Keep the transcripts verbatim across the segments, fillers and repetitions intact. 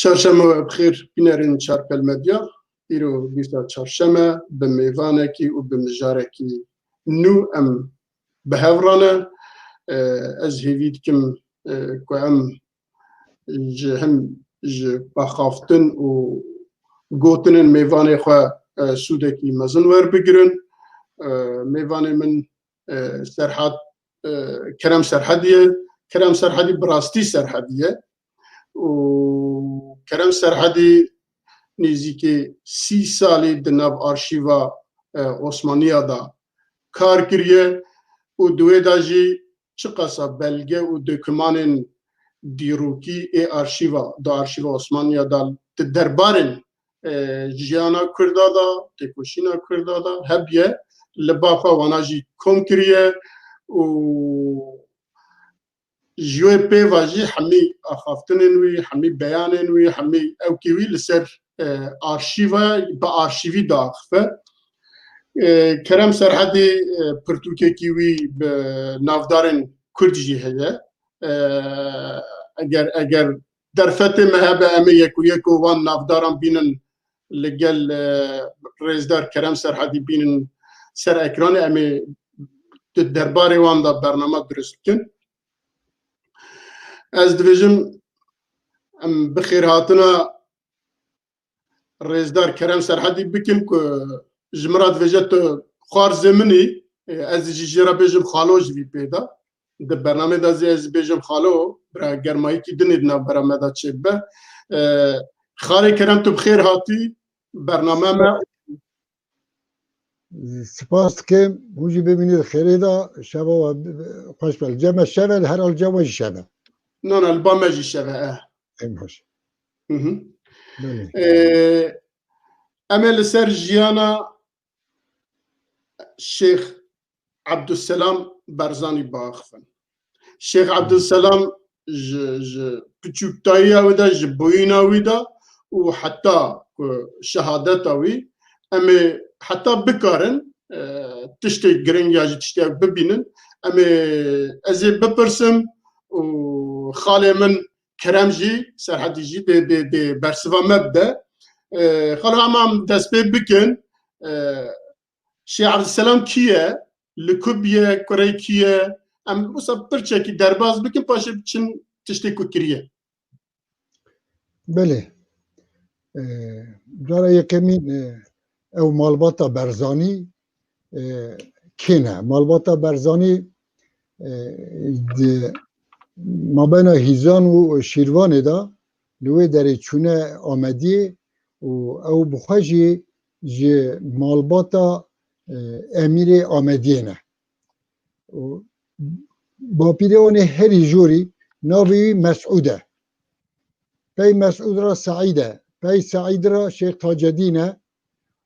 Çarşeme we bi xêr bînerên Çarpel Medya. Îro dîsa çarşeme bi mêvanekî û bi mijarekî nû em bi hev re ne. E, ez hêvî dikim, e, ku em ji hin ji axaftin û gotinên mêvanê xwe, e, sûdekî mezin werbigirin. E, mêvanê min, e, Serhat, e, Kerem Serhedî ye. Kerem Serhedî bi rastî Serhedî ye. Û Kerem Serhedî nêzîkî sî salî di nav arşîva, e, Osmaniya de kar kiriye û di wê de jî çiqasa belge û dokumanên dîrokî ê arşîva, di arşîva Osmaniya de di derbarên, e, jiyana Kurda de, têkoşîna Kurda de hebiye, li ba xwe wana jî kom kiriye û ji wê pê ve jî hemî axaftinên wî, hemî beyanên wî, hemî ewkê wî li ser, e, arşîve, bi arşîvî diaxife. E, Kerem Serhedî, e, pirtûkekî wî bi navdarên Kurd jî heye. E, eger, eger derfetê me hebe, em ê yek û yek û wan navdaran bînin li gel, e, rêzdar Kerem Serhedî bînin ser ekranê, em ê di derbarê wan de bername dirust bikin. Ez dibêjim, em bi xêrhatina rêzdar Kerem Serhedî bikin ku ji min re dibêje tu xwarzê min î, ez jî jê re bêjim xalo ji vî pê de. Di bernamê de zî ez bêjim xalo, bira germayîkî dinê di navbera me de çêbibe. E, Xalê Kerem, tu bi xêr hatî bername me. Spas dikim, hûn jî bimînin di xêrê de, şeva we xweş be. Li cem me şev e, li her al cem we jî şev e. Na, na, li ba me jî şev e, eh. Em baş. Hı hı. Belê. Ee, em ê li ser jiyana Şêx Ebdulselam Barzanî biaxivin. Şêx Ebdulselam ji, ji piçûktayiya wî de, ji bûyîna wî de û heta ku şehadeta wî, em ê heta bikarin, e, tiştê giring ya jî tiştê bibînin, em ê, ez ê bipirsim û xalê min Kerem jî, Serhedî jî dê, dê, dê bersiva me bide. E, xalo, em, em dest pê bikin. E, Şêx Ebdulselam kî ye? Li ku bûye? Kurê kî ye? Em wisa pirçekî derbas bikin, paşê biçin tiştê ku kiriye. Belê. E, cara yekemîn, e, ew malbata Barzanî, e, kê ne? Malbata Barzanî, e, di mabeyna Hîzan û Şîrvanê de li wê derê çûne Amediyê û ew bi xwe jî ji malbata, e, Emîrê Amediyê ne. Û bapîrê wan ê herî jorî navê wî Mesûd e. Pey Mesûd re Seîd e. Pey Seîd re Şêx Tacedîn e.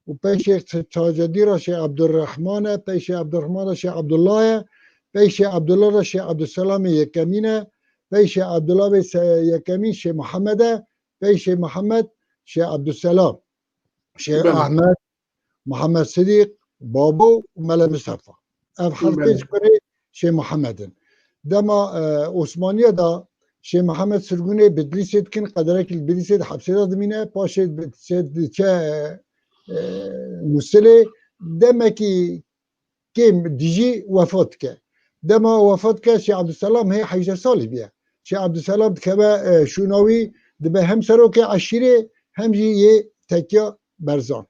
Û pey Şêx Tacedîn re Şêx Ebdurrehman e. Pey Şêx Ebdurrehman re Şêx Ebdullah e. Pey Şêx Ebdullah re Şêx Ebdulselamê yekemîn e. Pey Şêx Ebdullah bê se-, yekemîn Şêx Mihemed e. Pey Şêx Mihemed Şêx Ebdulselam, Şêx Belê. Ehmed, Mihemed Sidîq, Babo û Mele Mistefa. Ev heft Belê. Pênc kurê Şêx Mihemed in. Dema, e, Osmaniye de Şêx Mihemed sirgûnê Bidlîsê dikin, qederekî li Bidlîsê di hepsê de dimîne, paşê bi-, se-, diçe, e, e, Mûsilê, demekî kêm dijî wefat dike. Dema wefat dike, Şêx Ebdulselam hê heyşt salî bûye. Şêx Ebdulselam dikeve, e, şûna wî, dibe hem serokê eşîrê hem jî yê tekiya Berzan.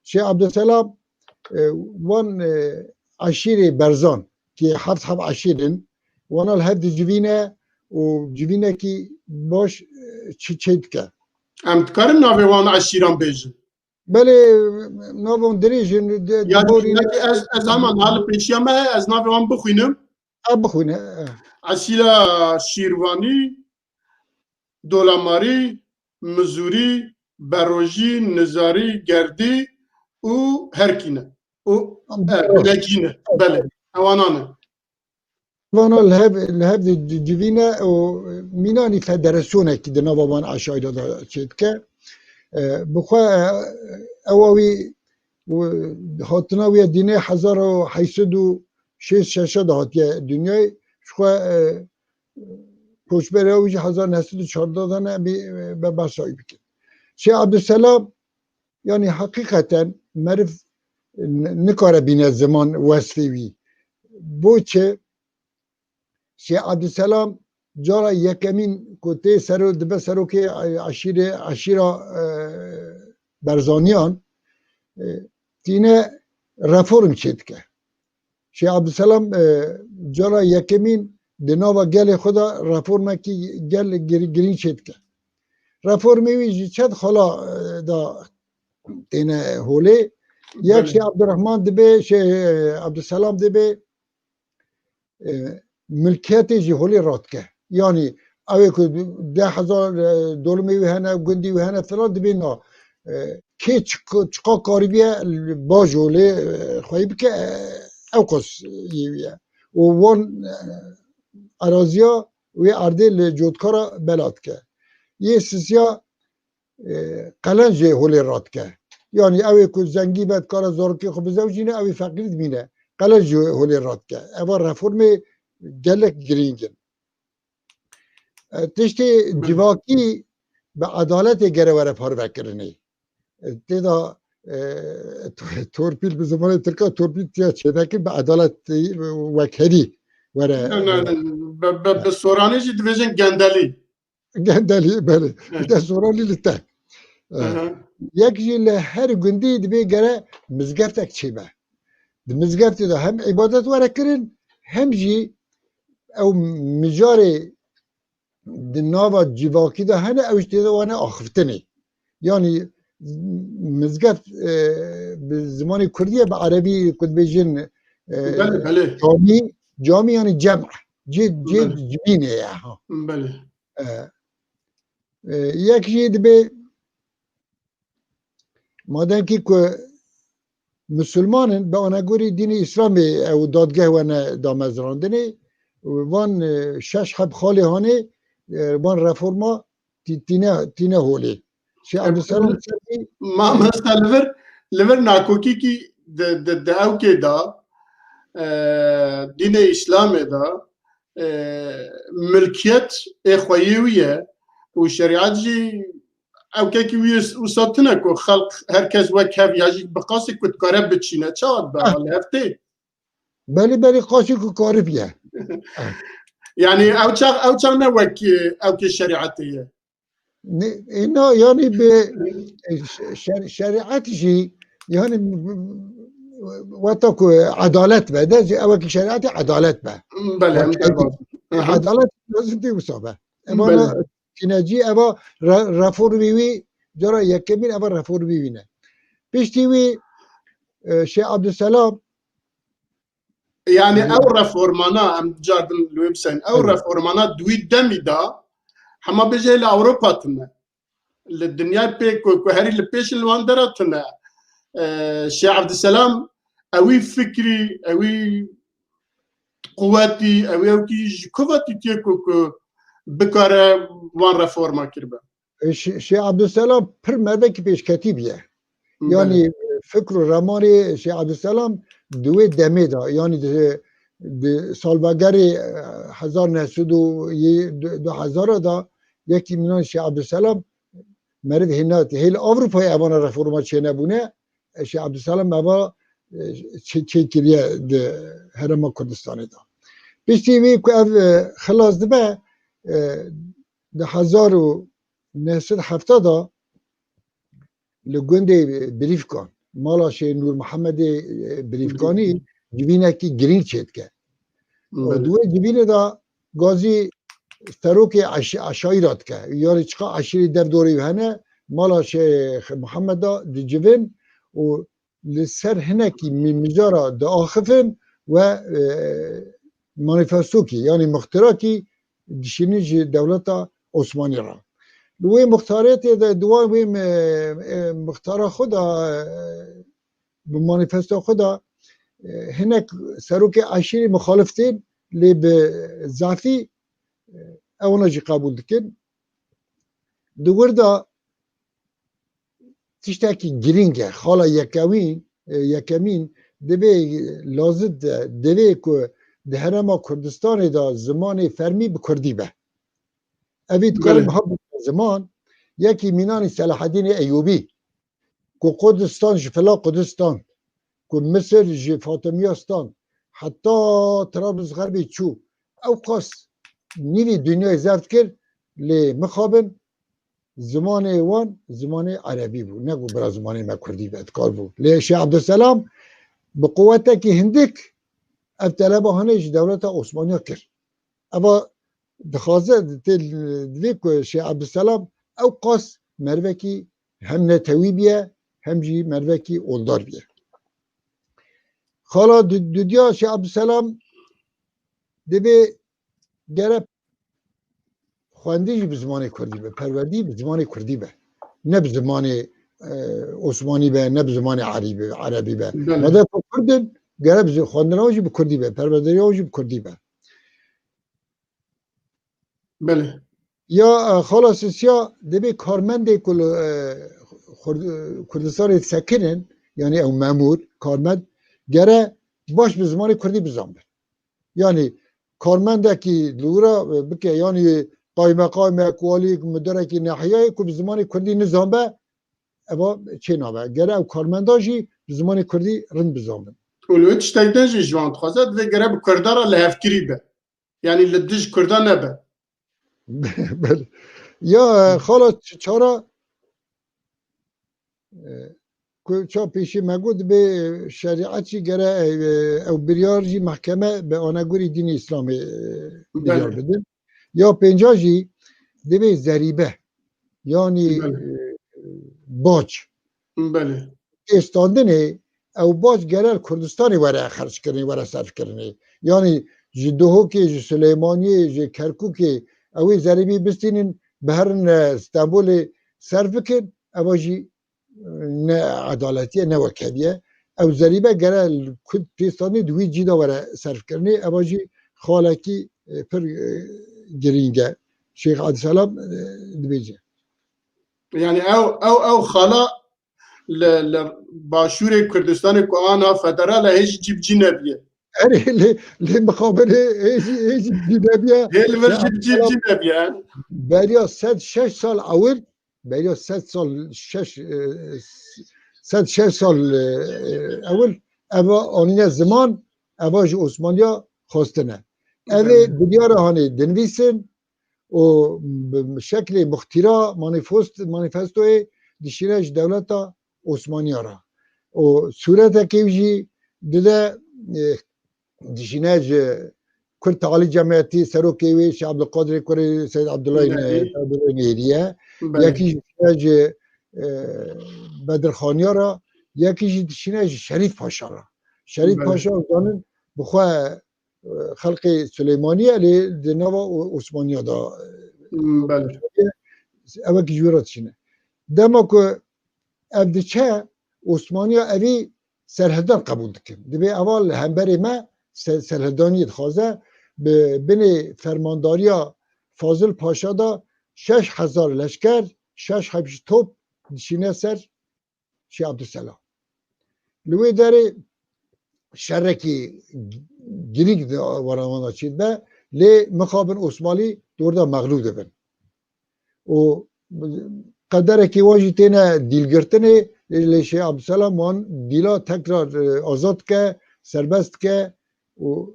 Şêx Ebdulselam, e, wan, e, eşîrê Berzan, ki heft heb eşîr in, wana li hev dicivîne û civînekî baş, e, çi-, çê dike. Em dikarin navê wan eşîran bêjin? Belê, navê wan dirêj in, de-, Ya, diborîne. Ya, ez, ez hema niha li pêşiya me, ez navê wan bixwînim. Ha, bixwîne, e. Esîla Şîrvanî, Dolamarî, Mizûrî, Berojî, Nizarî, Gerdî û Herkî ne. Û, e, Belojî. Binekî ne. Belê. Ewana ne. Vana li hev, li hev di, di, civîne û mînanî federasyonekî di nava van eşayra de çêdike. E, bi xwe, e, ewa wî, û hatina wî ya dînê hezar û heyt sed û şêst şeşa de hatiye dinyayê. Ji xwe, e, koçbera wî jî hezar neh sed û çardeh de ne, bî, be behsa wî bikin. Şêx Ebdulselam, yanî heqîqeten meriv n-, nikare bîne ziman wesfê wî. Bo çi? Şêx Ebdulselam cara yekemîn ku tê sero-, dibe serokê, e, eşîrê, eşîra, e, Berzaniyan, e, tîne reform çêdike. Şêx Ebdulselam, e, cara yekemîn di nava gelê xwe de reformekî gel gir-, girîng çêdike. Reformê wî ji çend xala, e, de têne holê. Yek Belê. Şêx Ebdurrehman dibê, Şêx, e, Ebdulselam dibê, e, milkiyetê jî holê radike. Yanî ew ê ku deh hezar, e, dolimê wî hene, gundî wî hene filan, dibê na, e, kê çi-, çiqa karibiye li baş holê, e, xweyî bike, e, ew qas yê wî ye. Û wan, e, eraziya wê erdê li cotkara bela dike. Yê sisiya e, qelenc jê holê radike. Yanî ew ê ku zengî be, dikare zarokê xwe bizewicîne, ew ê feqîr dimîne. Qelenc jê holê radike. Eva reformê gelek girîng in. E, tiştê Belê. civakî bi edaletê gere were parvekirinê. E, tê de, e, to-, torpîl bi zimanê tirka torpîl tiya çênekin, bi edalet, e, wekherî were. Ne, ne, ne, bi, bi, bi soranê jî dibêjin gendelî. Gendelî, belê. Evet. Bir de soranî li te. Ee, Aha. Yek jî li her gundî dibê gere mizgeftek çêbe. Di mizgeftê de hem îbadet were kirin, hem jî ew mijarê di nava civakî de hene, ew jî tê de wane axiftinê. Yanî mizgeft, e, bi zimanê kurdî ye, bi erebî ku dibêjin, e, Belê, belê. camî, camî yanî cem. Cê, cê Belê. civînê ye, ha. Belê. E, e, yek jî dibê, mademkî ku misilman in, bi anegorî dînê Îslamê ew dadgeh wene damezrandinê, van, e, şeş heb xalê hanê, e, van reforma tî-, tîne, tîne holê. Şêx Ebdulselam Serrî Mamoste, li vir, li vir nakokîkî di, di, di ewkê de, e, dînê Îslamê de, e, milkiyet ê xweyê wî ye û şerîet jî ewkekî wî wisa tune ku xelq her kes wek hev ya jî bi qasî ku dikare biçîne. Çawa dibe Ah. li hev tê? Belê, belê, qasî ku karibiye. Yanî ew çax, ew çax ne wek, e, ewkê şerîetê ye. Ne, e, na, yanî bi, e, ş-, şer-, şerîet jî, yanî, weta ku edalet be, de jî ew ki şerîetê edalet be. Belê, em Wek derbas. Aha. Edalet lazim tê wisa be. Ema Belê. na tînecî eva re-, reformî wî, cara yekemîn eva reformî wî ne. Piştî wî, e, Şêx Ebdulselam Yani Hı. ew reformana, em cardin li wê biserin, ew Evet. reformana di wî demî de hema bêje li Ewropa tune. Li dinyayê pê ku, ku herî li pêş li wan dera tune. Ee, Şêx Evdiselam ewî fikrî, ewî quwetî, ewî ewkî ji ku ve tîtiye ku, ku bikare wan reforma kiribe. Şê-, Şêx Ebdulselam pir merdekî pêşketî bûye. Belê. Yanî fikr û remarê Şêx Ebdulselam di wê demê de, yanî di, di salvegerê, e, hezar neh sed û yê du, du hezar de yekî minan Şêx Ebdulselam meriv hêna, hê li Ewropayê evana reforma çênebûne, e, Şêx Ebdulselam eva, e, çê-, çêkiriye di Herêma Kurdistanê de. Piştî wî ku ev, e, xilas dibe, e, di hezar û neh sed heft de li gundê Birîfkan, mala Şêx Nûr Mihemedê, e, Birîfkanî civînekî girîng çêdike. Belê. Di wê civînê de gazî serokê eş-, eşayîra dike. Yanî çiqa eşîrî dev dorê wî hene, mala Şêx Mihemed de dicivin û li ser hinekî mi-, mijara diaxifin we, e, manîfestokî, yanî muxtirakî dişînin ji dewleta Osmanî re. Li wê muxtariyetê de, di wan wê mi-, e, muxtara xwe de, e, bi manîfesta xwe de, e, hinek serokê eşîrî muxalif tên, lê bi zafî, e, ewana jî qebûl dikin. Di wir de tiştekî girîng e. Xala yekemîn, e, yekemîn divê, lazim de, divê ku di Herêma Kurdistanê de zimanê fermî bi kurdî be. Evî dikarin biha ziman, yekî mînanî Selahedînê Eyûbî, ku Kurdistan ji fila Kurdistan, ku Misir ji Fatimiyastan, heta Trablusgarpê çû. Ew qas nîvî dinyayê zeft kir, lê mixabin zimanê wan zimanê erebî bû. Ne ku bira zimanê me kurdî be, dikar bû. Lê Şêx Ebdulselam bi quwetekî hindik ev teleba hanê ji dewleta Osmaniya kir. Eva dixwaze, tê divê ku Şêx Ebdulselam ew qas mervekî hem netewî biye, hem jî mervekî oldar biye. Xala du-, dudiya Şêx Ebdulselam divê gere xwendî jî bi zimanê kurdî be, perwerdî bi zimanê kurdî be. Ne bi zimanê, e, osmanî be, ne bi zimanê erî be, erebî be. Belê. Madem ku kurd in, gere bi zi-, xwendina wan jî bi kurdî be, perwerderiya wan jî bi kurdî be. Belê. Ya, e, xala Sisiya, dibê karmendê ku li, e, Xur-, e, Kurdistanê disekinin, yanî ew memûr, karmend, gere baş bi zimanê kurdî bizanbin. Yanî karmendekî li wira, e, bike, yanî qaymeqamek, walîk, mudirekî nahiyeyê ku bi zimanê kurdî nizanbe, eva çênabe. Gere ew karmenda jî bi zimanê kurdî rind bizanbin. Û li wê tiştek din jî ji wan dixwaze, divê gere bi kurda re lihevkirî be. Yanî li dij kurda nebe. Belê. Ya, e, xala ç-, çara, e, ku ça pêşî me got, dibê şerîet jî gere, e, ew biryar jî mehkeme bi anegorî dînê Îslamê, e, biryar Belê. bidin. Ya pênca jî dibê zerîbe, yanî, Belê. e, bac. Belê. Tê standinê ew bac gere li Kurdistanê were xerckirinê, were serfkirinê. Yanî ji Duhokê, ji Silêmaniyê, ji Kerkûkê ew ê zerîbî bistînin, biherin, e, Stenbolê serf bikin, eva jî, e, ne edaletî ye, ne wekevî ye. Ew zerîbe gere li ku tê standî di wî cî de were serfkirinê, eva jî xalekî, e, pir, e, girîng e. Şêx Ebdulselam, e, dibêje. Yanî ew, ew, ew xala li, li başûrê Kurdistanê ku ana federal e, hê jî cî bi cî nebiye. Erê, lê, lê mixabin hê, hê jî, hê jî bi cî nebiye. Hê li vir Ya, jî bi cî bi cî nebiye. Beriya sed şeş sal ewil, beriya sed sal şeş, e, sed şeş sal, e, ewil, eva anîne ziman, eva ji Osmaniya xwestine. Ev ê Belê. biryara hanê dinivîsin, û bi şeklê muxtîra manîfest-, manîfestoyê dişîne ji dewleta Osmaniya re. Û sûretekê wî jî dide, e, dişîne ji Kurd Tealî Cemiyetî, serokê wê Şêx Ebdulqadirê kurê Seyd Abdullah Belê. Abdullah Nêrî ye. Belê. Yekî jî dişîne ji, e, Bedirxaniya re, yekî jî dişîne ji Şerîf Paşa re. Şerîf Belê. Paşa zanin bi xwe e, xelqê Silêmanî ye, lê di nava O-, Osmaniya de, e, Hmm, belê. Ev wekî ji wê re dişîne. Dema ku ev diçe, Osmaniya evî serhildan qebûl dikin. Dibê eva li hemberê me se-, serhildaniyê dixwaze, bi binê fermandariya Fazil Paşa de şeş hezar leşker, şeş heb jî top dişîne ser Şêx Ebdulselam. Li wê derê şerekî girîng di weranan de çêdibe, lê mixabin Osmanlî di wir de mexlûb dibin. Û qederekî wan jî têne dîlgirtinê, lê Şêx Ebdulselam wan dîla tekrar, e, azad dike, serbest dike û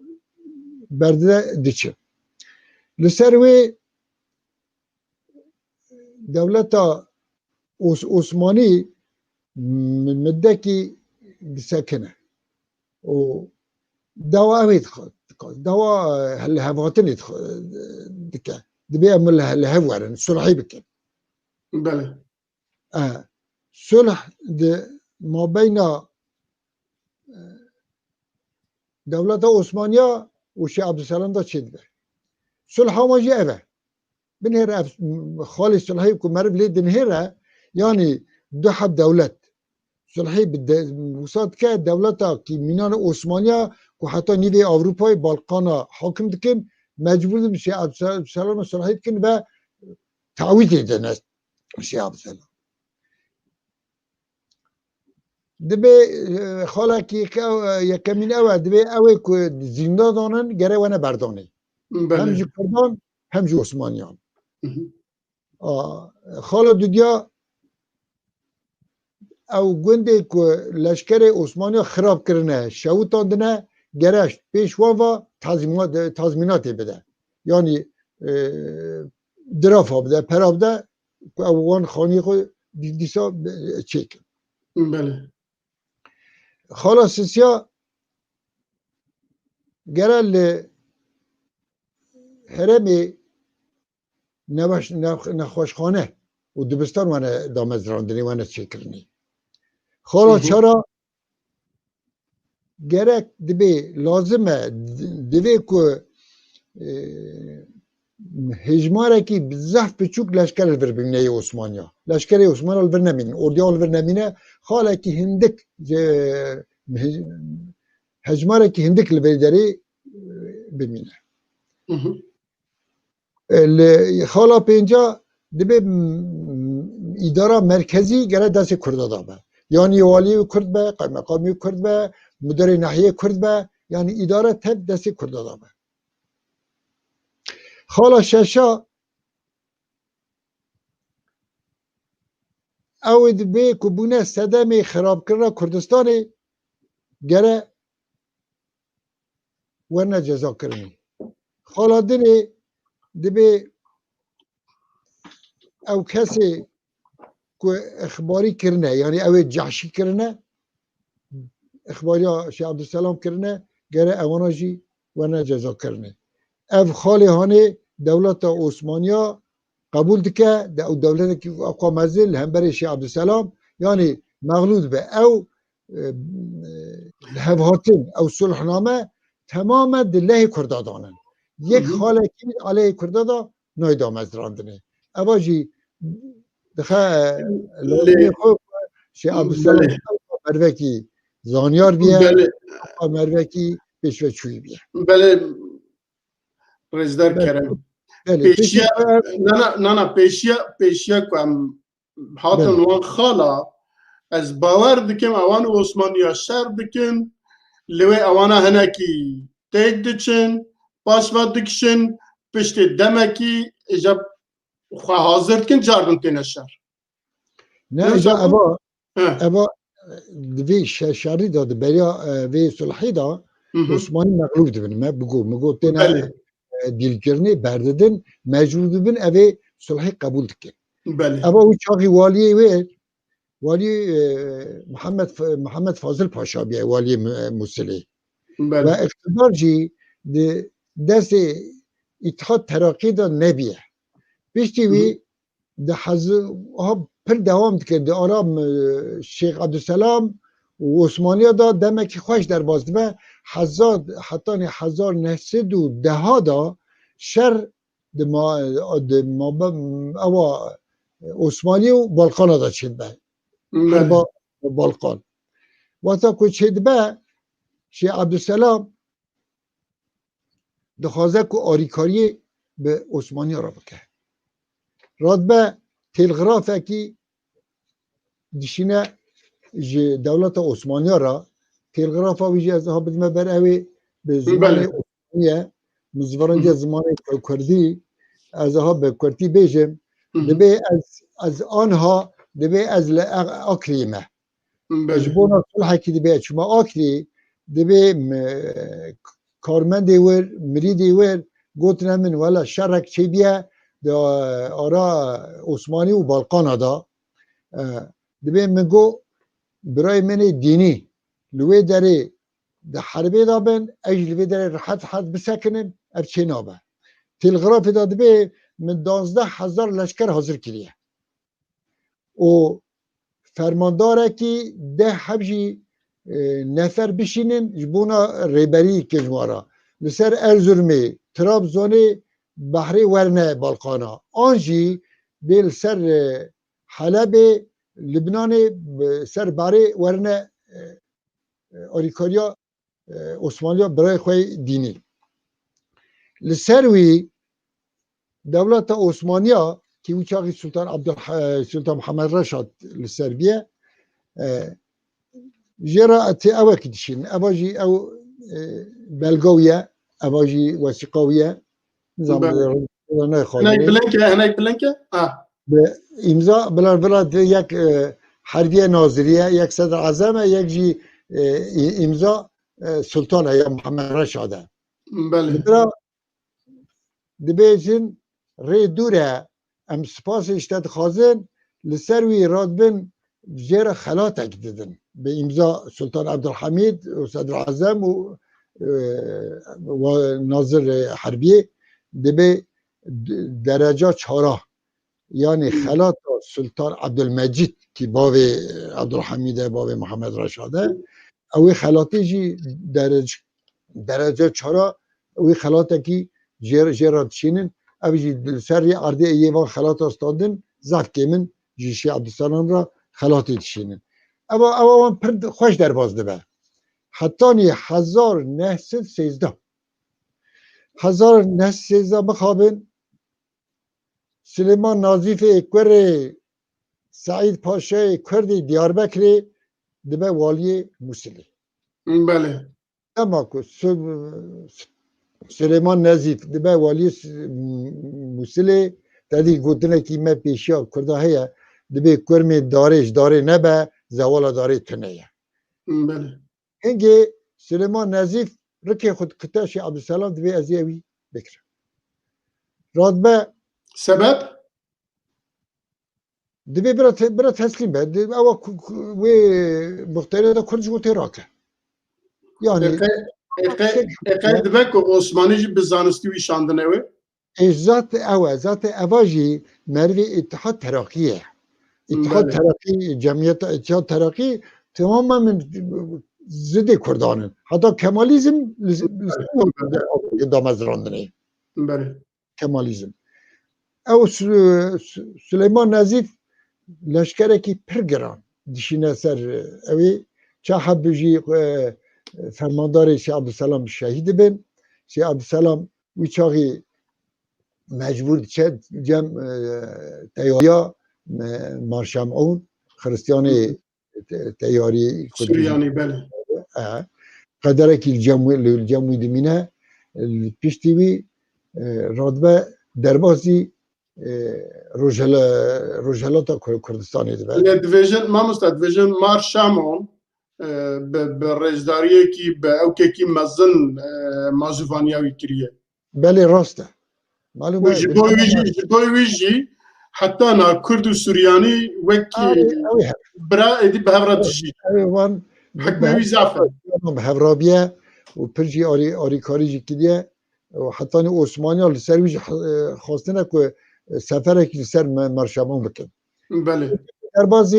berdide diçe. Li ser wê dewleta Os-, Osmanî mi-, midekî disekine û dawa ew ê dixwe-, dixwe-, dawa, e, li hev hatinê dixwe-, dike. Dibê em li, li hev werin, sulhê bikin. Belê. E, sulh di mabeyna, e, dewleta Osmaniya û Şêx Ebdulselam de çêdibe. Sulha wan jî ev e. Binêre ev xalê sulhê ku meriv lê dinihêre, yanî du heb dewlet sulhê bi de-, wisa dike, dewleta kî mînane Osmaniya ku heta nîvê Ewropayê, Balkana hakim dikin, mecbûr dibin Şêx Ebdulselam sulhê dikin ve tawîzê dine Şêx Ebdulselam. Dibê, e, xalekî ke-, e, yekemîn ew e, dibê ew ê ku zîndan danin, gere wene berdanê. Belê. Hem ji Kurdan, hem ji Osmaniyan. A, xala dudiya ew gundê ku leşkerê Osmaniya xirab kirine, şewitandine, gere pêş wan va tazîma-, tazmînatê bide. Yanî, e, dirafa bide, pera bide, ku ew wan xaniyê xwe dî-, dîsa, e, çêkin. Belê. Xala sisiya gere li herêmê nebaş-, nex-, nexweşxane û dibistan wene damezrandinê, wene çêkirinê. Xala Hı hı. çara gerek dibê, lazim e, di-, divê ku, e, hejmarekî bi zehf biçûk leşker li vir bimîne yê Osmaniya. Leşkerê Osmaniya li vir nemînin, ordiya li vir nemîne, xalekî hindik, e, hej-, hejmarekî hindik li vê derê, e, bimîne. Hı hı. E, li xala pênca dibê, m-, îdara merkezî gere destê Kurda da be. Yanî waliyê wî Kurd be, qaymeqamê wî Kurd be, mudirê nehiyê Kurd be, yanî îdare tev destê Kurda da be. Xala şeşa ew ê dibê ku bûne sedemê xirabkirina Kurdistanê gere werne cezakirinê. Xala dinê dibê ew kesê ku ixbarî kirine, yanî ew ê cehşî kirine, ixbariya Şêx Ebdulselam kirine, gere ewana jî werne cezakirinê. Ev xalê hanê dewleta Osmaniya qebûl dike, de ew dewletekî xwe mezin li hemberê Şêx Ebdulselam, yanî mexlû dibe. Ew, e, e, lihevhatin, ew sulhname temame di lehê Kurda danin. Yek Hı hı. xalekî aleyhê Kurda da nayê damezrandinê. Eva jî dixe Lê lazimê xwe Şêx Ebdulselam Belê. mervekî zanyar biye, Belê. mervekî pêşveçûyî biye. Belê. Rêzdar Belê. Kerem. Belê. Pêşiya, Pêşiya nana, nana, pêşiya, pêşiya ku em hatin Belê. wan xala, ez bawer dikim, ewan Osmaniya şer dikin, li wê ewana hinekî têk diçin, paşva dikişin, piştê demekî îja xwe hazir dikin, cardin têne şer. Ne, Ne îja zaten eva, He. eva, e, di vê şe-, şerî de, di beriya, e, vê sulhî de Hı hı. Osmanî mexlûb dibin. Me bigot, me got têne, Belê. e, dîlkirinê berdidin, mecbûr dibin evê sulhî qebûl dikin. Belê. Eva wî çaxî waliyê wê, walî, e, Mihemed F-, Mihemed Fazil Paşa biye, waliyê Mu-, Musilê. Belê. Ve îqtidar jî di destê Îtihad Terakî de nebiye. Piştî Hı hı. wî di hezi-, ha pir dewam dike. Di ara, e, Şêx Ebdulselam û Osmaniya de demekî xweş derbas dibe. Hezar, hetanî hezar neh sed û deha de şer di ma-, di mabe-, ewa Osmanî û Balkana de çêdibe. Belê. Herba Balkan. Wexta ku çêdibe, Şêx Ebdulselam dixwaze ku arîkariyê bi Osmaniya re bike. Radibe têlxirafekî dişîne ji dewleta Osmaniya re, têlxirafa wî jî ez ha bidime ber ew ê bi zimanê Belê. Osmanî ye, min zivarandiye Hı hı. zimanê Ku-, Kurdî, ez ha bi Kurdî bêjim, Hı hı. dibê ez, ez anha, dibê ez li A-, Akrî me. Belê. Ji bona sulhekî dibê çima Akrî, dibê me, karmendê wir, mirîdê wir gotine min, wela şerek çêbiye, di, ara Osmanî û Balkana da. E, dibê min got, birayê min ê dînî li wê derê di herbê de bin, ez jî li vê derê rihet rihet bisekinim, ev çê nabe. Têlxirafê de dibê min duwazdeh hezar leşker hazir kiriye. Û fermandarekî deh heb jî, e, nefer bişînin ji bona rêberî kirin ji wan re. Li ser Erzurumê, Trabzonê behrê werine Balkana. An jî bê li ser, e, Helebê, Libnanê, bi ser behrê werine, e, e, alîkariya e, Osmaniya birayê xwe yê dînî. Li ser wî dewleta Osmaniya, kî wî çaxî Sultan Abdul-, e, Sultan Mihemed Reşad li ser bîye, e, jê re tê ewekî dişînin. Eva jî ew, e, belga wî ye, eva jî wesîqa wî ye. Nizam Belê. Hinek bilind e, hinek bilind e. Ha. Bi îmza bila, bila de yek, e, herbiye naziriye, yek sedr ezem e, yek jî, e, î-, îmza, e, Sultan e ya Muhammed Reşad e. Belê. Bila dibêjin rê dûr e, em spasê ji te dixwazin, li ser wî radibin jê re xelatek didin. Bi îmza Sultan Abdulhamid û Sedr Ezem û, e, wa-, Nazir Herbiyê dibê d-, dereca çara. Yanî xelata Sultan Abdulmecîd kî bavê Abdulhamid e, bavê Muhammed Reşad e. Ew ê xelatê jî derec-, derece çara, wî xelatekî jê, jê re dişînin. Ev jî li ser rê erdê yê van xelata standin, zaf kêm in, ji Şêx Abdulselam re xelatê dişînin. Ewa, ewa wan pir xweş derbas dibe. Hetanî hezar neh sed sêzdeh. Hezar neh sed sêzdeh mixabin, Silêman Nazîfê kurê Seîd Paşayê Kurdê Diyarbekirê dibe waliyê Mûsilê. Belê. Dema ku Su-, Silêman Nazîf dibe waliyê S-, Mûsilê, te dî gotinekî me pêşiya Kurda heye, dibê kurmê darê ji darê nebe, zewala darê tune ye. Belê. Hingê Silêman Nezîf rikê xwe dikite Şêx Ebdulselam, divê ez ê wî bikirim. Radibe. Sebep? Divê bira te-, bira teslîm be. Di-, ewa ku, ku, wê muxteriyeta Kurd ji bo tê rake. Yani, Ê qey, ê qey, ê qey dibe ku Osmanî jî bi zanistî wî şandine wê? Ê, zat ew e, zat eva jî merivê Îtihad Terakî ye. Îtihad Belê. Terakî, cemiyeta Îtihad Terakî temamen min zidê Kurdan in. Heta Kemalîzm li, li Belê. Belê. damezrandinê. Belê. Kemalîzm. Ew Su-, Su-, Suleyman Nezîf leşkerekî pir giran dişîne ser, e, ew ê. Çaxa bi jî, e, fermandarê Şêx Abdulselam şehîd dibin. Şêx Abdulselam wî çaxî mecbûr diçe cem, e, teyariya, e, Marşemûn, Xiristiyanê te-, teyarî Kurdistanê. Suryanî, belê. E, qederekî li cem wî, li cem wî dimîne, li piştî wî, e, radibe derbasî, e, Rojhela-, Rojhelata Kur-, Kurdistanê dibe. Lê divêjin, mamoste, divêjin Marşemûn, e, bi, bi rêzdariyekî, bi ewkekî mezin, e, mazûvaniya wî kiriye. Belê, rast e. Malûm e, ji bo wî jî, ji bo wî jî heta na Kurd û Suryanî wekî Ew, ew ê hev- bira êdî bi hev re dijî. Ew ê wan Hikmê wî zaf e. Bi hev rabiye û pir jî arî-, arîkarî jî kiriye. Û hetanî Osmaniya li ser wî jî he-, xwestine ku seferekî li ser me-, Marşemûn bikin. Belê. Derbazî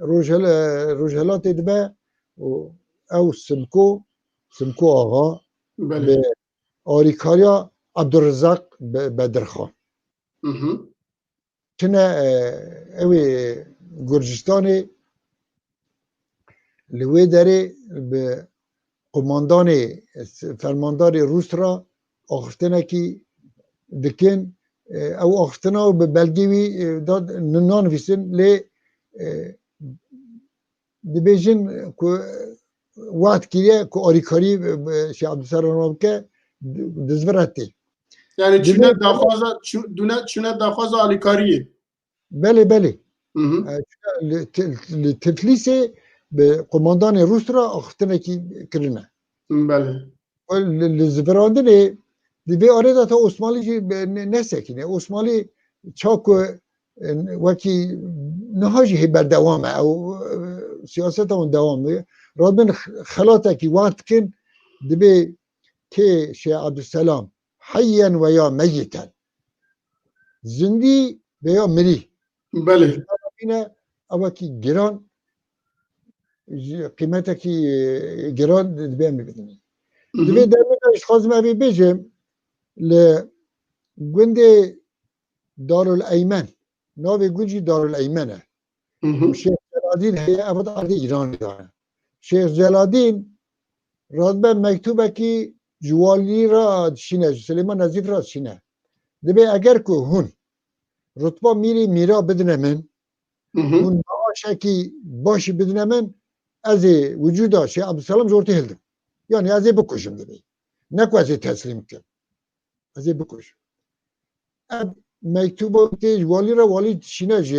Rojhel-, Rojhelatê dibe û ew Simko, Simko Axa Belê. bi arîkariya Abdurrizak Be-, Bedirxan. Hı hı. Tine, e, ew ê Gurcistanê li wê derê bi qumandanê, fermandarê Rûs re axiftinekî dikin. E, ew axiftina bi belgê wî, e, da, n-, nanivîsin, lê, e, dibêjin ku we'd kiriye ku alîkarî, e, Şêx Ebdulselam bike, di-, dizvire tê. Yani Dibê çûne daxwaza, çû-, dûne, çûne daxwaza alîkariyê. Belê, belê. Hı hı. E, çûne li, Ti-, li Tiflîsê bi qumandanê Rûs re axiftinekî kirine. Belê. Li, li zivirandinê di vê arê de ta Osmanlî jî be-, ne-, nesekîne. Osmanlî ça ku, e, wekî niha jî hê berdewam e. Ew, e, siyaseta wan dewam e. Radibin x-, xelatekî we'd dikin, dibê kê Şêx Ebdulselam heyyen ve ya meyiten. Zindî veya mirî. Belê. Yine ewekî giran, ji qîmetekî, e, giran dibe em bidin. Hı hı. Divê dervê me, ji xwazim evê bêjim, li gundê Darul Eymen, navê gund jî Darul Eymen e. Hı hı. Şêx Celadîn heye, ev erdê Îranê de ne. Şêx Celadîn radibe mektubekî ji walî re dişîne, ji Silêman Nezîf re dişîne. Dibê eger ku hûn rutba mîrê mîra bidine min, Hı hı. hûn maaşekî başî bidine min, ez ê wicûda Şêx Ebdulselam ji ortê hildim. Yani ez ê bikujim dibê. Ne ku ez ê teslîm kim. Ez ê bikujim. Ev mektuba tê ji walî re, walî dişîne ji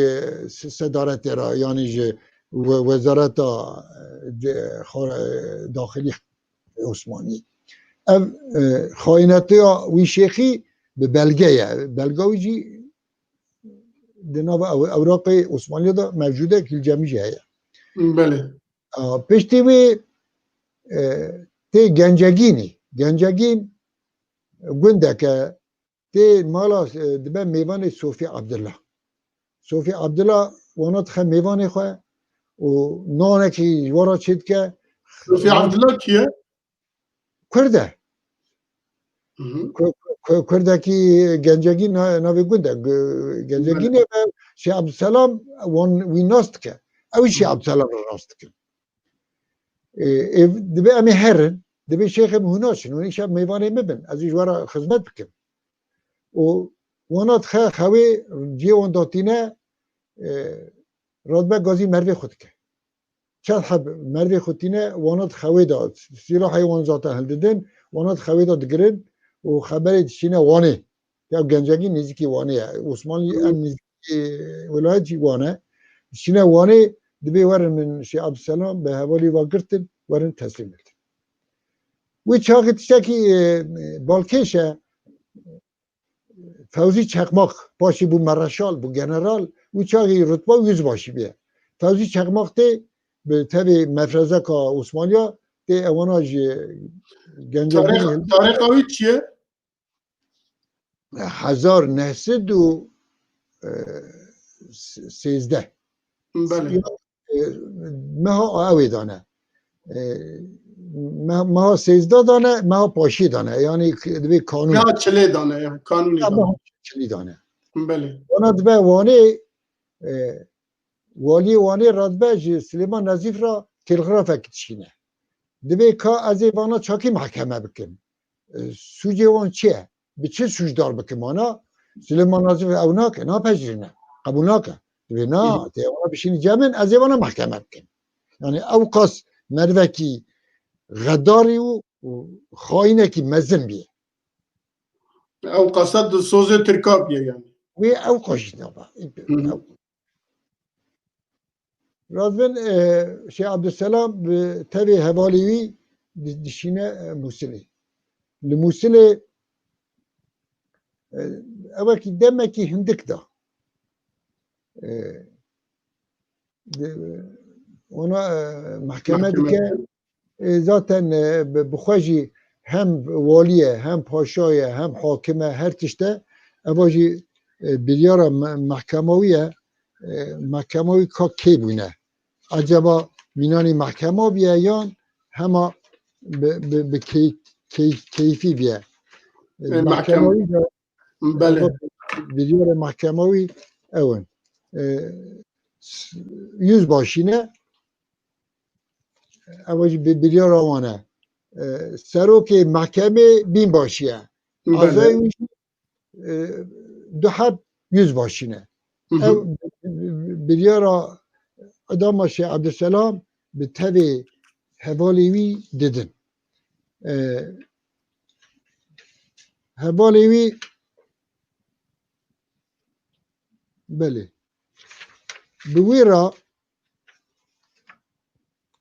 se-, sedaretê re, yanî ji we-, wezareta, e, de-, xwe-, daxilî Osmanî. Ev, e, xaînetiya wî şêxî bi belge ye. Belga wî jî di nava ew-, ewraqê Osmanî de mevcûd e, Kîlcemî jî heye. Belê. A, piştî wê, e, tê Gencegînî. Gencegîn gundek e, tê mala, e, dibe mêvanê Sofî Abdullah. Sofî Abdullah wana dixe mêvanê xwe û nanekî ji we re çêdike. Sofî Abdullah kî ye? Kurd e. Hı hı. Ku-, ku-, Kurdekî Gencegîn na-, navê gund e. Gu-, Gencegîn e ve Şêx Abdulselam wan wî nas dike. Ew jî Şêx Abdulselam re nas dikin. Ê, ê, dibe em ê herin, dibe şêxê min hûn naçin, hûn îşev mêvanê min bin, ez ê ji we re xizmet bikim. Û wana dixe xewê cihê wan datîne, e, radibe gazî mervê xwe dike. Çend heb mervê xwe tîne, wana di xewê de, sîlahê wan zaten hildidin, wana di xewê de digirin û xeberê dişîne Wanê. Ya Gencegî nêzîkî Wanê ye. Osmanlî en nêzîkî welayet jî Wan e. Dişîne Wanê, dibê werin min Şêx Abdulselam bi hevalî va girtin, werin teslîm bikin. Wî çaxê tiştekî, e, balkêş e. Fewzî Çakmak, paşê bû mereşal, bû general, wî çaxê rutba yüzbaşî bûye. Fewzî Çakmak tê bi tevê mefrezeka Osmaniya tê ewana ji Gencegînê Tarîx-, hilbî. Tarîxa wî çi ye? Hezar neh sed û, e, sêzdeh. Belê. E, meha ewê dane. E, me-, meha sêzdeh dane, meha paşê dane. Yanî k-, divê kanûn. Meha çilê dane, ya, kanûnê Ya, dane. Meha çilî dane. Belê. Wana dibe Wanê, e, waliyê Wanê radibe ji Silêman Nezîf re telgrafek dişîne. Divê ka ez ê vana çakî mehkeme bikim. E, sûcê wan çi ye? Bi çi sûcdar bikim wana? Silêman Nazif ew nake, napejirîne, qebûl nake. Divê na, Hı hı. tê wana bişînî cem min, ez ê wana mehkeme bikim. Yanî ew qas mervekî xedarî û, û xayînekî mezin bîye. Ew qasa di sozê Tirka bîye yanî. Wê ew qas jî naba. Hı hı. Ew Radibin, e, Şêx Abdulselam bi tevê hevalê wî di-, dişîne, e, Mûsilê. Li Mûsilê, e, ewekî demekî hindik da. E, di-, ona, e, mehkeme Mehkeme. dike. E, zaten, e, bi, bi xwe jî hem walî ye, hem paşa ye, hem hakim e, her tişt e. Eva jî, e, biryara me-, mehkema wî ye. E, mehkema wî ka kê bûne? Acaba mînanî mehkema bûye yan hema bi, bi, bi key-, key-, keyfî bûye? E, E, mehkema mehkema wî de Belê. Biryara mehkema wî ew in. E, s-, yüzbaşî ne? Ew jî bi-, biryara wan e. E, serokê mehkemê bînbaşî ye. Belê. Azayê wî jî, e, du heb yüzbaşî ne. Hı hı. Ew bi-, bi-, biryara edama Şêx Ebdulselam bi tevê hevalê wî didin. E, hevalê wî, belê. Bi wî re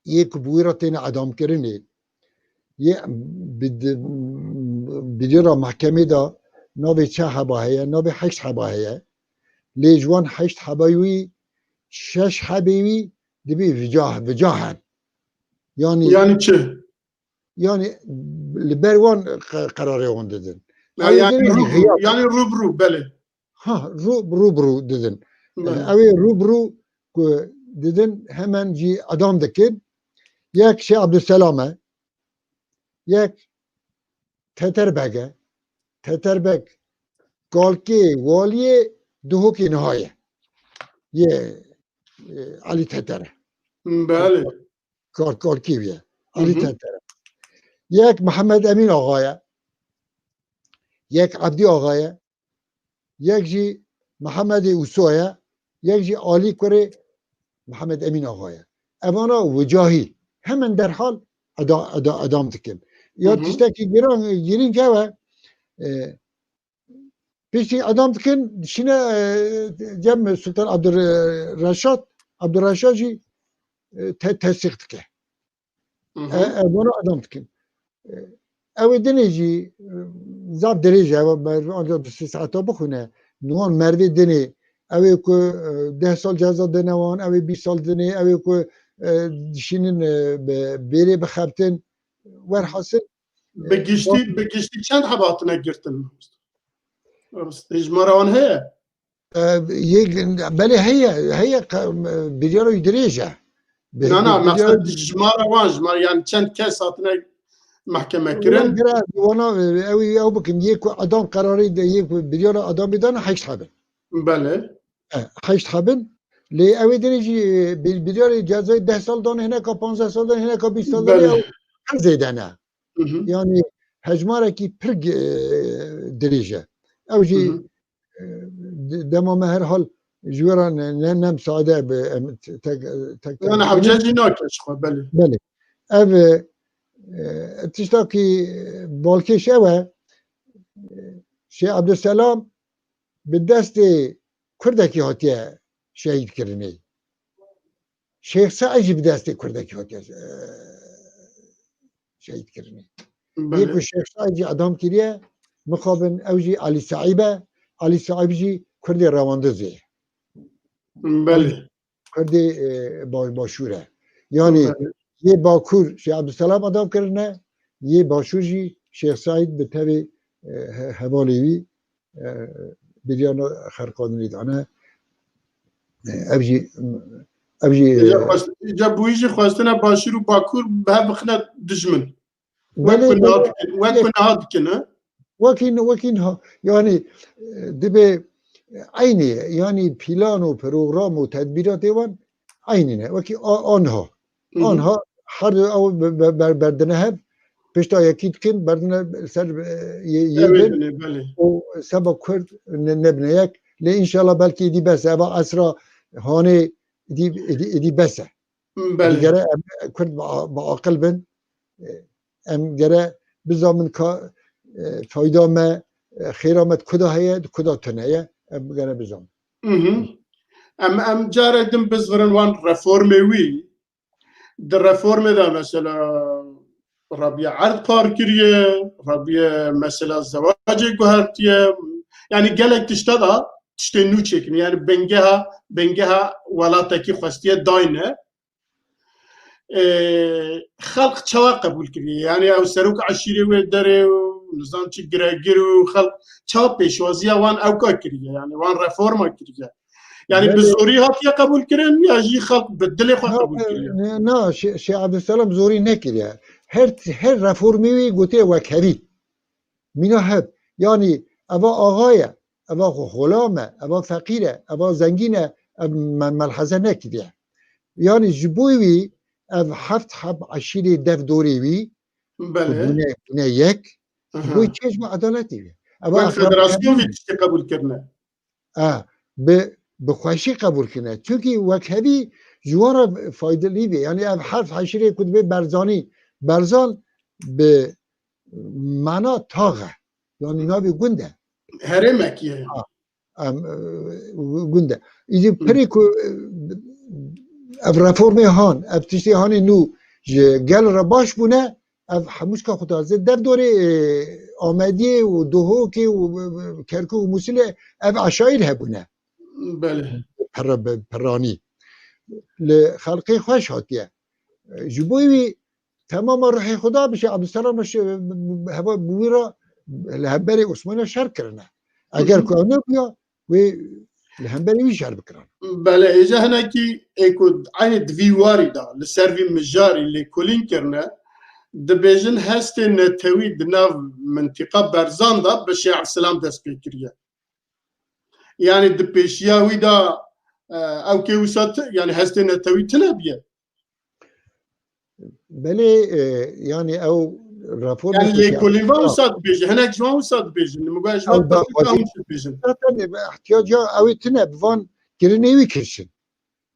yê ku bi wî re têne edamkirinê, yê bi di-, bi di re mehkemê de navê çend heba heye? Navê heşt heba heye. Lê ji wan heşt heba wî, şeş hebê wî dibê vica, vica hen. Yanî Yanî çi? Yanî li ber wan qe-, qerarê wan didin. Ha, Ew yanî didin rû, hiyar. Yanî rû bi rû, belê. Ha, rû, rû bi rû didin. Belê. Ew ê rû bi rû ku didin hemen jî edam dikin. Yek Şêx Ebdulselam e, yek Teterbeg e. Teterbeg kalkê waliyê Duhokê niha ye. Yê, e, Elî Teter e. Belê. Kar-, kalkê wî ye. Elî Hı hı. Teter e. Yek Mihemed Emîn Axa ye. Yek Ebdî Axa ye. Yek jî Mihemedê Ûso ye, yek jî Alî kurê Mihemed Emîn Axa ye. Evana wicahî hemen derhal eda-, eda-, edam dikin. Ya Hı hı. tiştekî giran, girîng ew e, e, Piştî edam dikin, dişîne, e, cem Sultan Abdurreşad, Abdurreşad jî, e, te-, tesdîq dike. Hı hı. E, e, bunu edam dikin. E, ew ê dinê jî, e, zaf dirêj e, ew mer-, ancak bi sê saeta bixwîne. Niwan mervê dinê, ew ê ku, e, deh sal ceza dine wan, ew ê bîst sal dinê, ew ê ku, e, dişînin, e, bi bêrê bixebtin. Werhasil, Bi e, giştî, bi giştî çend heb hatine girtin? Hejmara wan heye? E, yek, belê heye, heye, e, biryara wî dirêj e. Bi-, Na, na, bi-, biryara meqsed jimara wan, jimara, yani çend kes hatine mahkeme kirin? Wan gere, wana, e, ew, ew bikin, yê ku edam qerarê de, yê ku biryara edamê dane heşt hebin. Belê. E, heşt hebin. Lê ew ê dinê jî, e, bir-, biryarê cezayê deh sal dane, hineka panzdeh sal dane, hineka bîst sal dane, Belê. Ew pir zêde ne. Hı hı. Yani hejmarekî pir, e, dirêj e. Ew jî, Hı hı. e, de-, dema me her hal ji we re ne, ne, ne misaade bi, em, tek, tek, tek Yani hewce jî nake ji xwe, belê. Belê. Ev, e, tiştakî balkêş ew e, Şêx Ebdulselam bi destê Kurdekî hatiye şehîdkirinê. Şêx Seîd jî bi destê Kurdekî hatiye, e, şehîdkirinê. Yê Belê. Ku Şêx Seîd jî edam kiriye, mixabin ew jî Elî Seîb e. Elî Seîb jî Kurdê Rewandizê ye. Belê. Kurdê, e, ba-, Başûr e. Yani Belê. Yê Bakur Şêx Ebdulselam edam kirine, yê Başûr jî Şêx Seîd bi tevê, e, he-, hevalê wî, e, biryana xerqandinê dane. E, ev jî, ev jî, Îca e, xwest-, îca bûyî jî xwestine Başûr û Bakur bi hev bixine dijmin. Wek Belê, ku niha belê. Dikin, wek ku niha dikin, he? Wekî, wekî niha. Yani, e, dibe, e, eynî ye. Yani plan û program û tedbîratê wan eynî ne. Wekî a-, anha. Hı hı. Anha her du ew be-, be-, ber-, berdine hev, pişta yekî dikin, berdine ser, e, yê, yê Evet, bin. Belê, belê. Û seba Kurd ne-, nebine yek. Lê înşallah belkî êdî bes e. Eva esra hanê êdî, êdî, êdî bes e. Belê. Gere em Kurd bi a-, bi aqil bin. Em gere bizamin ka, e, fayda me, e, xêra me di kuda heye, di kuda tune ye. Em gere bizamin. Mhm. Em, em carê din bizvirin wan reformê wî. Di reformê de mesela rabiye erd par kiriye, rabiye mesela zewacê guhertiye. Yani gelek tişta da tiştê nû çêkin. Yani bengeha, bengeha welatekî xwestiye dayne. E, xelq çawa qebûl kiriye? Yani ew serok eşîrê wê derê û nizam çi giregir û xelq çawa pêşwaziya wan ewka kiriye? Yani wan reforma kiriye? Yani bi Belê. Zorî hatiye qebûl kirin ya jî xelq bi dilê xwe Na, qebûl kiriye? Ne, na, Şê-, Şêx Ebdulselam zorî nekiriye. Her, her reformê wî gotiye wekhevî. Mîna heb. Yanî eva axa ye, eva xo-, xolam e, eva feqîr e, eva zengîn e, ev me-, melheze nekiriye. Yanî ji bo wî ev heft heb eşîrê dev dorê wî, Belê. Bûne, bûne yek, ji Aha. Bo wî çêj ve edaletê wî. Eva Wek etraf federasyon vî tiştê qebûl kirine. A, bi, bi xweşî qebûl kirine. Çunkî wekhevî ji wan re faydelî bê. Yanî ev heft eşîrê ku dibê Berzanî, Berzan bi mana tax e. Yanî navê gund e. Herêmekî ye. Ha, em, e, gund e. Îdî Hı. Pirî ku, e, ev reformê han, ev tiştê hanê nû ji gel re baş bûne, ev hemûşka xwe dazê dev dorê, e, Amediyê û Duhokê û, e, Kerkûk û Mûsilê ev eşayîr hebûne. Belê. Pira-, piranî. Li xelqê xweş hatiye. Ji bo wî temama ruhê xwe da bi Şêx Ebdulselam re şe-, heva bi wî re li hemberî Osmanî şer kirine. Eger Hı hı. Ku ew nebûya, wê li hemberî wî şer bikirin. Belê, êca hinekî ê ku eynî di vî warî de li ser vî mijarî lêkolîn kirine, dibêjin hestê netewî di nav mintîqa Berzan de bi Şêx Ebdulselam dest pê kiriye. Yani di pêşiya wî de, e, ew kê wisa ti-, yani hestê netewî tune bûye. Belê, e, yani ew reformê Yani ku lêkolîn van wisa dibêjin, hinek ji wan wisa dibêjin. Min got ji wan Ew da-, dibêjin. Zaten, e, ihtiyaca ew ê tune bi van kirinê wî kirişin.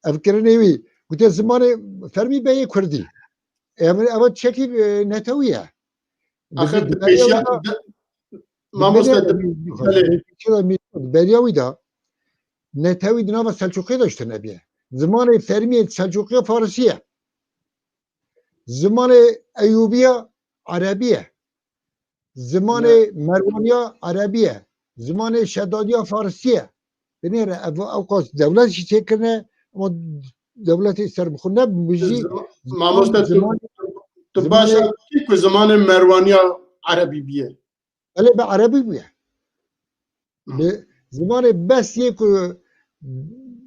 Ev kirinê wî, gote zimanê fermî beyê kurdî. Ev, ev çekî, e, netewî ye. Axir di pêşiya, di, Mamoste, belê. Di beriya wî de netewî di nava Selçûqê de ji tune bûye. Zimanê fermî yê Selçûqê Farisî ye. Zimanê Eyûbiya Erebî ye. Zimanê Merwaniya Erebî ye. Zimanê Şedadiya Farisî ye. Binêre ev, ew qas dewlet jî çêkirine, ama dewletê serbixwe nebû jî. Mamoste, tu, ziman-, tu baş zimanê ev dikî ku zimanê Merwaniya Erebî bûye. Belê, bi Erebî bûye. Bi zimanê bes yê ku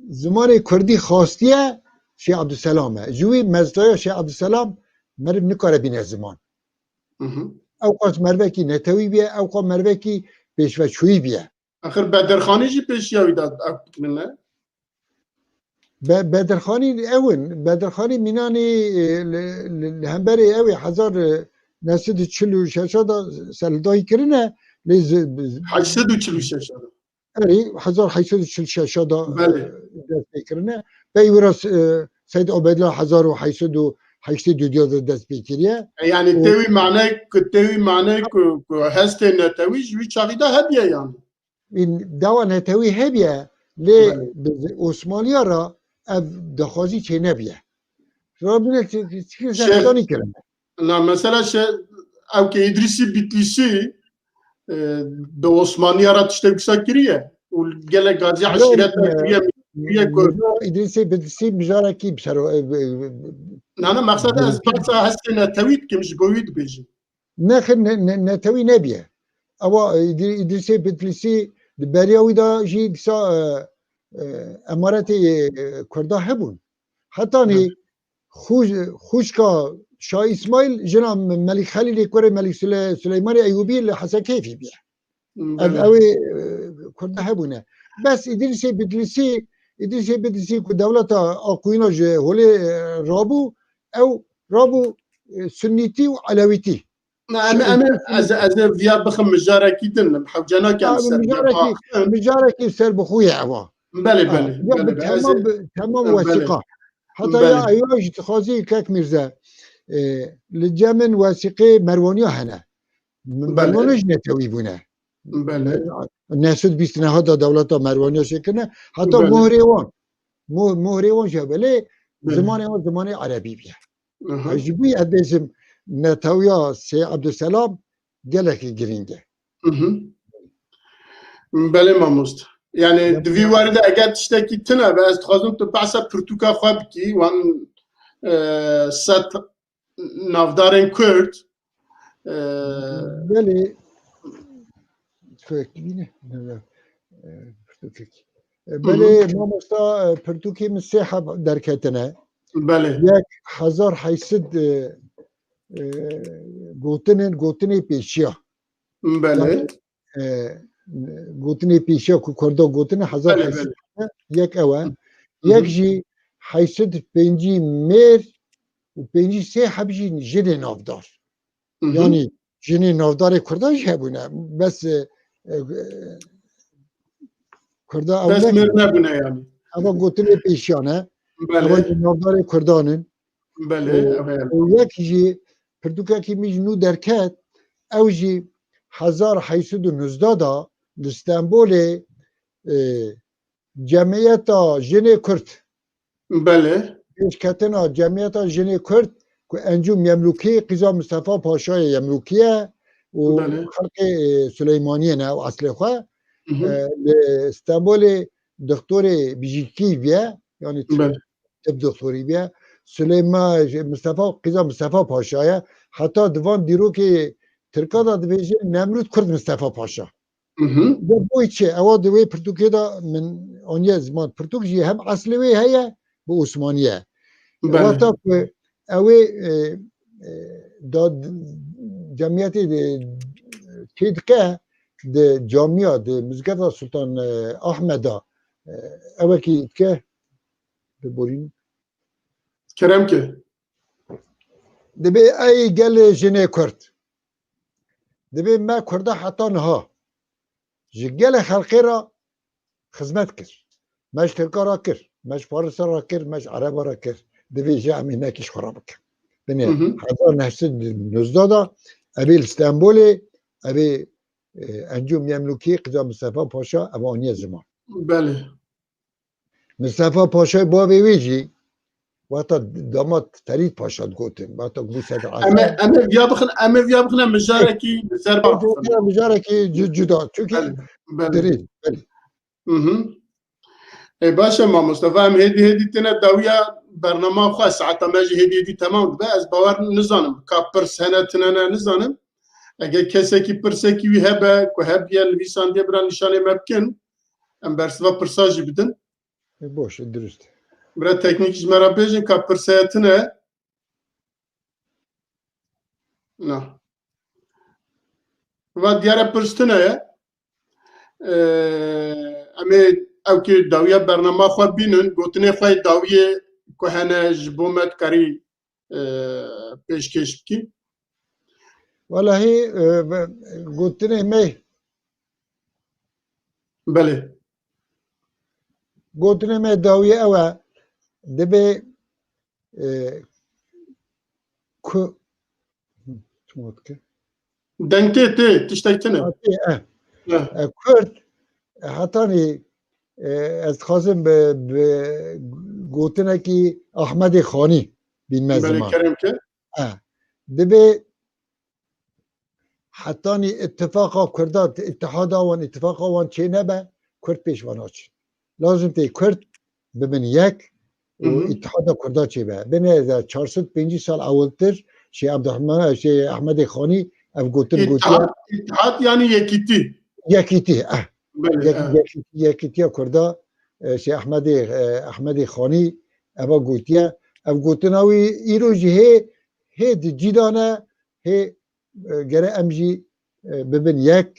zimanê Kurdî xastiye Şêx Ebdulselam e. Ji wî mezraya Şêx Ebdulselam meriv nikare bîne ziman. Ew qas mervekî netewî bûye, ew qas mervekî pêşveçûyî bûye. Axir Bedirxanî jî pêşiya wî de ev bikirine. Be-, Bedirxanî ew in. Bedirxanî mînanî, e, li, li, li hemberê ew ê hezar, e, neh sed û çil û şeş de serhildayî kirine, lê zi-, bi-, Heşt sed û çil û şeş de. Erê, hezar heşt sed û çil û şeş de, Belê. e, dest pê kirine. Pey wira, e, Seyd Obeydullah hezar û heşt sed û heştê û duyê de dest pê kiriye. E, yani Û tê wî mane ku, tê wî mane ku, ku hestê netewî ji wî çaxî de hebiye yani. Dawa netewî hebiye, lê Belê. bi Osmaniya re ev daxwazî çênebiye. Rabine çi, çi, çi Şêx, zextanî kirin. Na, mesela şe-, ew ke Îdrîsî Bitlîsî, e, bi Osmaniya re tiştek wisa kiriye û gelek gazî Yok, eşîreta e, kiriye, kiriye ku Mirza Îdrîsê Bitlîsî mijarekî bi ser o, e, e, Na, na, mexsed ez Bitlîsî behsa hestê netewî dikim, ji bo wî dibêjim. Nexir ne-, ne-, netewî nebiye. Ewa, e, Îdri-, Îdrîsê Bitlîsî di beriya wî de jî dîsa, e, e, emaretê, e, Kurda hebûn. Hetanî Evet. xû-, xûşka Şah Îsmaîl jina Me-, Melîk Xelîlê kurê Melîk Sule-, Suleymanê Eyûbî li Hesekêfî bûye. Ev, Belê. ew ê, e, Kurda hebûne. Bes Îdrîsê Bitlîsî, Îdrîsê Bitlîsî ku dewleta Aqûyîna ji holê, e, rabû, ew rabû, e, Sunnîtî û Elewîtî. Na, em, em, ez, ez ê viya bixim mijarekî din, hewce nakem Ha, ser mijarekî, vê mijarekî ser bi xwe ye ewa. Belê, Ha, belê, ya belê, bi belê, ez temam, ê bi temam Em, belê. wesîqa. Heta Belê. ya ewa jî dixwazî kek Mîrze, e, li cem min wesîqê Merwaniya hene. Belê. Merwaniya jî netewî bûne. Belê. Neh sed bîst neha da dewleta Merwaniya şekirine. Heta Belê. mohrê wan. Mo-, mohrê wan jî belê Belê. zimanê wan zimanê erebî bûye. Aha. Ev ji bo wî ez bêjim netewiya Sey Ebdulselam gelekî girîng e. Hı hı. Belê mamoste. Yani Ya di vî warî de eger tiştekî tune be, ez dixwazim tu behsa pirtûka xwe bikî, wan, e, sed navdarên Kurd, e, Belê. Tiştekî bîne. E, pirtûkek. E, Hı hı. Belê mamosta, e, pirtûkê min sê heb derketine. Belê. Yek hezar heşt sed, e, e, gotinên, gotinê pêşiya. Belê. Yani, e, gotinê pêşiya ku Kurda gotine hezar heşt sed Belê, belê. yek ew e. Hı hı. Yek jî heşt sed û pêncî mêr û pêncî sê heb jî jinê navdar. Hı hı. Yani jinê navdarê Kurdan jî hebûne. Bes, e, e, Kurda ew Bes ne mêr nebûne yani. Eva gotinê pêşiyan e. Belê. Eva jî navdarê Kurdan in. Belê, Û, ev e. û yek jî pirtûkekî min jî nû derket, ew jî hezar heşt sed û nozde da li Stenbolê, e, Cemiyeta Jinê Kurd. Belê. Pêşketina Cemiyeta Jinê Kurd ku Encûm Yemlûkî, qîza Mistefa Paşayê Yemlûkî ye û Belê. xelkê, e, Suleymaniyê ne ew eslê xwe. Hı hı. E, li Stenbolê doktorê bijîkî bûye, yani Belê. tib doktorî bûye. Suleyma-, Mistefa, qîza Mistefa Paşa ye. Heta di van dîrokê Tirka de dibêjin Nemrûd Kurd Mistefa Paşa. Hı hı. De boy çi? Ewa di wê pirtûkê de min aniye ziman. Pirtûk jî hem eslê wê heye, bi Osmanî ye. Belê. Wexta ku ew ê, e, e, da cemiyetê de çêdike, di camiya, di mizgefta Sultan, e, Ahmeda, e, ewekî dike, biborîn. Kerem ke. Dibê ey gelê jinê Kurd. Dibê me Kurda heta niha ji gelê xelkê re xizmet kir. Me ji Tirka re kir, me ji Farisa re kir, me ji Ereba re kir. Divê jî em ê nekî ji xwe re bikin. Binê Hı hı. hezar neh sed û nozde de evê li Stenbolê, evê e, Encûm Yemlûkî, qîza Mistefa Paşa, ev aniye ziman. Belê. Mistefa Paşayê bavê wê jî wexta damat Ferîd Paşa digotin, wexta bû sedr Em ê, em ê viya bixin, em ê viya bixin, em mijarekî li ser bavê bixin. Mijarekî cu-, cuda. Çünkü Belê, belê. dirêj, belê. Mhm. Ê, baş e mamoste, va em hêdî hêdî têne dawiya bernama xwe, saeta me jî hêdî hêdî temam dibe. Ez bawer nizanim ka pirs hene tine ne nizanim. Eger kesekî pirsekî wî hebe, ku hebiye nivîsandiye bira nîşanê me bikin, em bersiva pirsa jî bidin. E, boş, e, dirust. Bira teknîk ji me re bêjin ka pirse tine. Na. Va diyare pirs tune ye. Ee, em ê ew ki dawiya bernama xwe bînin, gotinê xwe yê dawiyê ku hene ji bo me dikarî, e, pêşkêş bikî. Welahî, e, be-, gotinê me, Belê. gotinê me dawiyê ew e, dibê, e, ku, çima dike? Deng tê, tê, tiştek tine. Hatî, e. Eh, E, Kurd, e, hetanî, e, ez dixwazim bi, bi gotinekî Ahmedê Xanî bînme Belê, ziman. kerem ke. E, dibê hetanî îtifaqa Kurda, îtihada wan, îtifaqa wan çênebe, Kurd pêş ve naçin. Lazim tê Kurd bibin yek û Mhm. îtihada Kurda çêbe. Binêre çar sed pêncî sal ewiltir Şêx Abdurrahman, Şêx Ahmedê Xanî ev gotin gotiye. İttihat, ittihat yani yekîtî. Yekîtî, eh. Belê, Yek-, eh. yek-, yekîtiya Kurda, e, Şêx Ahmedê, e, Ahmedê Xanî eva gotiye. Ev gotina wî îro jî hê, hê di cî de ne, hê, e, gere em jî, e, bibin yek,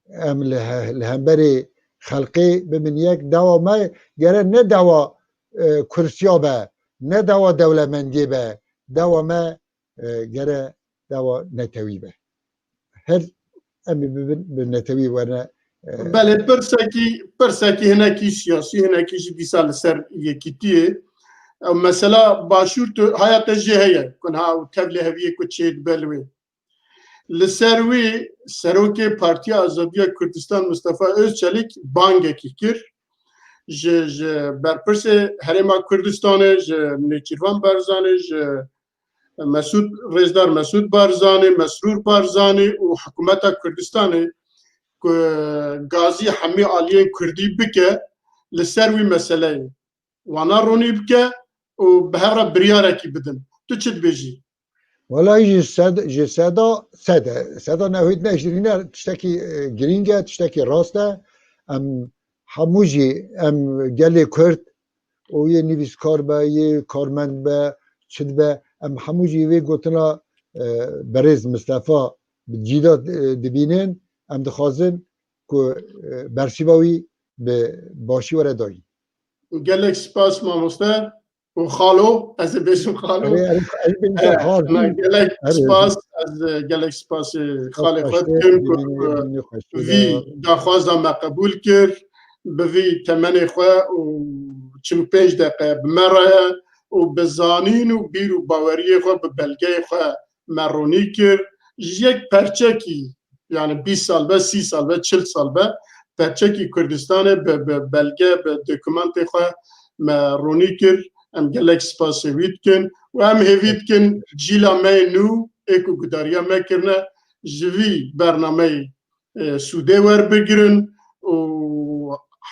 em li he-, li hemberê xelkê bibin yek. Dawa me gere ne dawa, e, kursiya be, ne dawa dewlemendiyê be, dawa me, e, gere dawa netewî be. Her em ê bibin bi netewî werne, e, Belê, pirsekî, pirsekî hinekî siyasî, hinekî jî dîsa li ser yekîtiyê. Ew mesela Başûr tu haya te jê heye, ku niha ew tevliheviyê ku çêdibe li wê. Li ser wî serokê Partiya Azadiya Kurdistan Mustafa Özçelik bangekî kir. Ji, ji berpirsê Herêma Kurdistanê, ji Nêçîrvan Barzanî, ji Mesûd, Rêzdar Mesûd Barzanî, Mesrûr Barzanî û hikûmeta Kurdistanê ku gazî hemî aliyên Kurdî bike li ser wî meseleyê. Wana ronî bike û bi hev re biryarekî bidin. Tu çi dibêjî? Welahî ji sed, ji seda sed e. Seda newêd ne, ji nîne tiştekî, e, girîng e, tiştekî rast e. Em hemû jî, em gelê Kurd û yê nivîskar be, yê karmend be, çi dibe, em hemû jî vê gotina, e, berêz Mistefa bi cî de, e, dibînin. Em dixwazin ku, e, bersiva wî bi başî were dayîn. Gelek spas mamoste û xalo, ez ê bêjim xalo. Erê, erê, erê, bêjim Eh, xalo. na, gelek Erê. spas, ez, e, gelek spasê xalê xwe Xweştir, dikim ku, bînî, ku bînî xweştir vî e. daxwaza me qebûl kir, bi vî temenê xwe û çil û pênc deqe bi me re ye û bi zanîn û bîr û baweriyê xwe bi belgeyê xwe me ronî kir. Ji yek perçekî, yani bîst sal be, sî sal be, çil sal be, perçekî Kurdistanê bi, bi belge, bi dokûmentê xwe me ronî kir. Em gelek spasê wî dikin û em hêvî dikin cîla me yê nû ê ku gudariya me kirine ji vî bernameyê, e, sûdê werbigirin û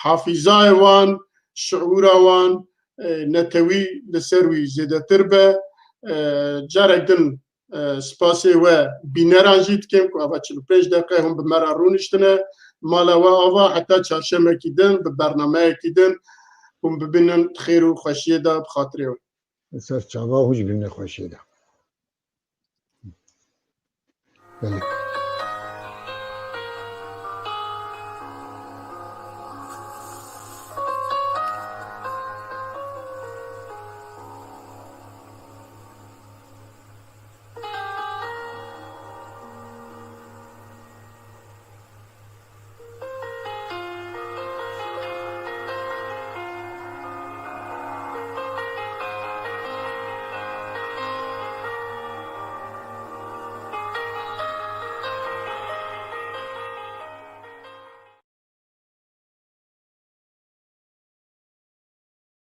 hafîzayê wan, şiûra wan, e, netewî li ser wî zêdetir be. E, carek din, e, spasê we bîneran jî dikim ku ava çil û pênc deqe hûn bi me re rûniştine. Mala we ava heta çarşemekî din bi bernameyekî din hûn bibînin xêr û xweşiyê de bi xatirê we. Ser çava hûn jî bimîne xweşiyê de. Belê.